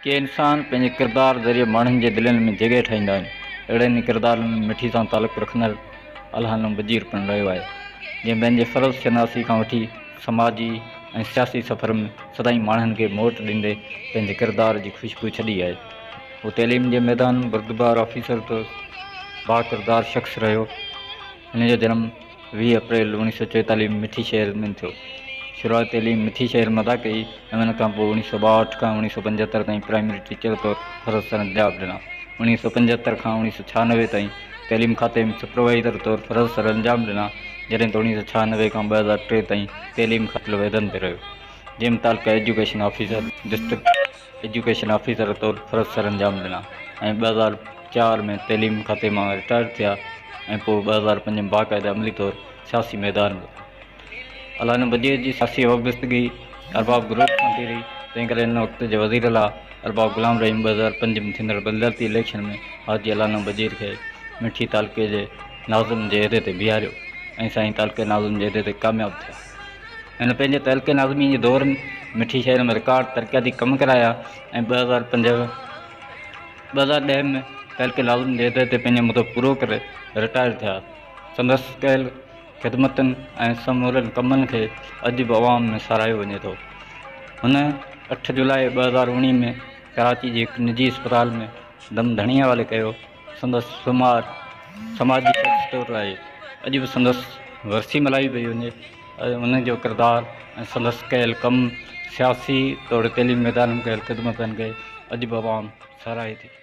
ڪي انسان پنهنجي ڪردار ذريعي ماڻهن جي دلين ۾ جڳهه ٺاهيندا آهن. اهڙن ئي ڪردارن ۾ مٺي سان تعلق رکندڙ الهانو بجير پڻ رهيو آهي، جنهن پنهنجي فرض شناسي کان وٺي سماجي ۽ سياسي سفر ۾ سدائين ماڻهن کي موٽ ڏيندي پنهنجي ڪردار جي خوشبو ڇڏي آهي. هو تعليم جي ميدان ۾ بردبار آفيسر طور باڪردار شخص رهيو. هن جو جنم 20 اپريل 1944 ۾ مٺي شهر ۾ ٿيو. شروعاتي تعليم مٺي شهر ۾ ادا ڪئي ۽ ان کان پوء 1962 کان 1975 تائين پرائمري ٽيچر طور فرض سرانجام ڏنا. 1975 کان 1996 تائين تعليم کاتي ۾ سپروائيزر طور فرض سرانجام ڏنا، جڏهن ته 1996 کان 2003 تائين تعليم کاتي عهدن تي رهيو، جنهن ۾ تعلقه education officer, district education officer طور فرض سرانجام ڏنا ۽ 2004 ۾ تعليم کاتي مان رٽائرڊ ٿيا ۽ پوء 2005 ۾ باقاعده عملي طور سياسي ميدان ۾. الانا بجير جي سياسي وابستگي ارباب گروپ سان ٿي رهي، تنهن ڪري ان وقت جي وزير اعليٰ ارباب غلام رحيم 2005 ۾ ٿيندڙ بلدياتي اليڪشن ۾ حاجي الانا بجير کي مٺي تعلقي جي ناظم جي عهدي تي بيهاريو ۽ سائين تعلقي ناظم جي عهدي تي ڪامياب ٿيا. هن پنهنجي تعلقي ناظمي جي دور ۾ مٺي شهر ۾ رڪارڊ ترقياتي ڪم ڪرايا ۽ 2005، 2010 ۾ تعلقي ناظم جي عهدي تي پنهنجو مدو پورو ڪري رٽائر ٿيا. سندس ڪيل خدمتن ۽ سمورن ڪمن کي اڄ به عوام ۾ ساراهيو وڃي ٿو. هن 8 جولاء 2019 ۾ ڪراچي جي هڪ نجي اسپتال ۾ دم ڌڻيء حوالي ڪيو. سندس شمار سماجي شخص طور آهي. اڄ به سندس ورسي ملهائي پئي وڃي ۽ ان جو ڪردار ۽ سندس ڪيل ڪم سياسي توڙي تعليمي ميدان ۾ ڪيل خدمتن کي اڄ به عوام ساراهي ٿي.